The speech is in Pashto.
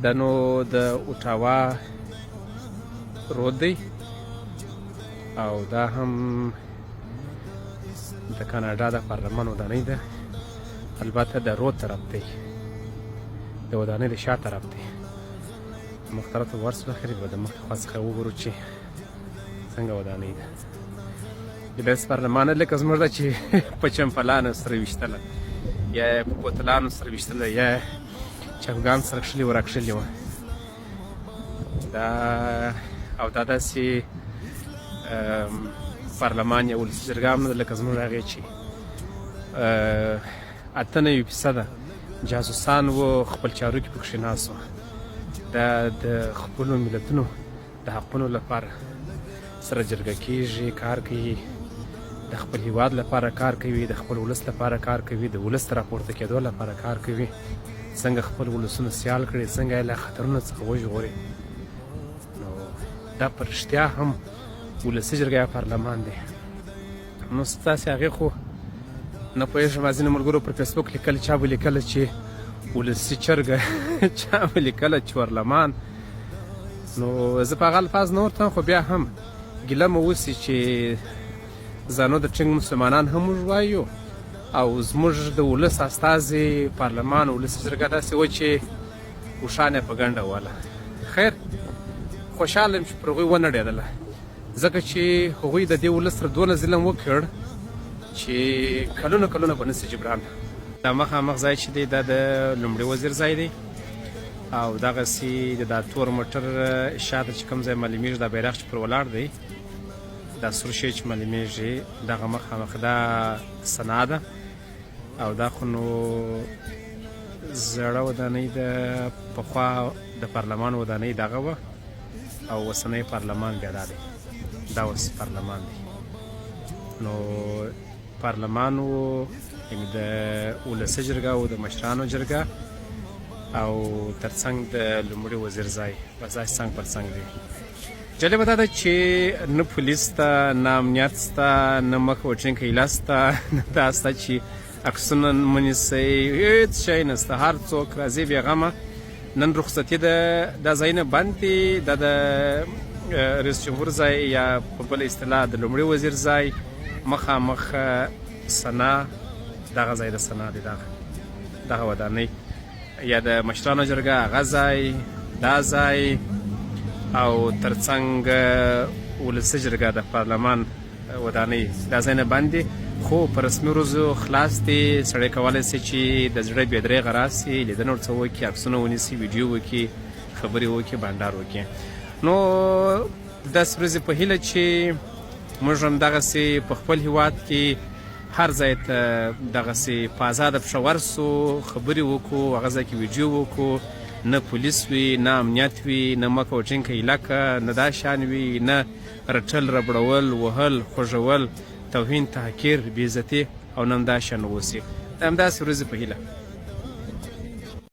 دا نو د اوټاوا رود دی او دا هم د کاناډا د پارلمان ودانۍ ده. البته د رود طرف دی، د ودانۍ د شا طرف دی. مخ طرف ته ورسو، اخر به د مخ خوا څخه وګورو چې څنګه ودانۍ ده. داسې پارلمان لکه زموږ ده چې په چمپلانو سره ویشتله یا یې په بوتلانو سره ویشتله یا چوګان سره کښلي وه راکښلي وه. دا او دا داسې پارلمان یا ولسي جرګه هم نه ده لکه زموږ هغې چې 98% جاسوسان وو، خپل چاروکي پکښې ناست وو. دا د خپلو ملتونو د حقونو لپاره سره جرګه کیږي، کار کوي، د خپل هیواد لپاره کار کوي، د خپل ولس لپاره کار کوي، د ولس د راپورته کېدو لپاره کار کوي، څنګه خپل ولسونه سیال کړي، څنګه یې له خطرونو څخه وژغوري. نو دا په رښتیا هم ولسي جرګه یا پارلمان دی. نو ستاسې هغې خو نه پوهېږم، ځینې ملګرو پر فیسبوک لیکل، چا به لیکله چې ولسي چرګه، چا به لیکله چورلمان. نو زه په هغه الفاظ نه ورته، خو بیا هم ګیله مو وسي چې ځانو د ټینګ مسلمانان هم موږ وایو او زموږ د ولس استازي پارلمان ولسي جرګه داسې و چې اوښان یې په ګنډه وله. خیر، خوشحاله یم چې پر هغوی ونړېدله، ځکه چې هغوی د دې ولس سره دونه ظلم وکړ چې کلونه کلونه به نسي جبران. دا مخامخ ځای چې دی دا د لومړي وزیر ځای دی او دغسې د دا تور موټر شاته چې کوم ځای معلومیږي، دا بیرغ چې پر ولاړ دی، دا سور شی چې معلومیږي، دغه مخامخ دا سنا ده. او دا خو نو زړه ودانۍ ده، پخوا د پارلمان ودانۍ دغه وه او اوسنی پارلمان بیا دا دی، دا اوس پارلمان دی. نو پارلمان و، یعنی د ولسي جرګه او د مشرانو جرګه او ترڅنګ د لومړي وزیر ځای، بس داسې څنګ پر څنګ دی. جالبه دا ده چې نه پولیس ته، نه امنیت سته، نه مخ وټینګ ایله سته، نه دا سته چې عکسونه مه نیسئ، هېڅ شی نسته. هر څوک راځي بېغمه. نن رخصتي ده، دا ځایونه بند دي. دا د رئیس جمهور ځای یا په بله اصطلاح د لومړي وزیر ځای، مخامخ سنا، دغه ځای د سنا دی، دغه ودانۍ یا د مشرانو جرګه هغه ځای، دا ځای او ترڅنګ ولسي جرګه د پارلمان ودانۍ، دا ځایونه بند دي، خو په رسمي ورځو خلاص دي. سړی کولی شي چې د زړه بې درېغه راسي، لیدنه ورڅخه وکړي، عکسونه ونیسي، ویډیو وکړي، خبرې وکړي، بنډار وکړي. نو داسې ورځې په هیله چې موږ هم دغسې په خپل هیواد کې هر ځای ته دغسې په ازاده پښه ورسو، خبرې وکړو، هغه ځای کې ویډیو وکړو، نه پولیس وي، نه امنیت وي، نه مکه وټینکه علاقه، نه دا شان وي، نه رټل، ربړول، وهل، خوږول، توهین، تحقیر، بې عزتي او نه همدا شیان اوسي. د همداسې ورځې په هیله.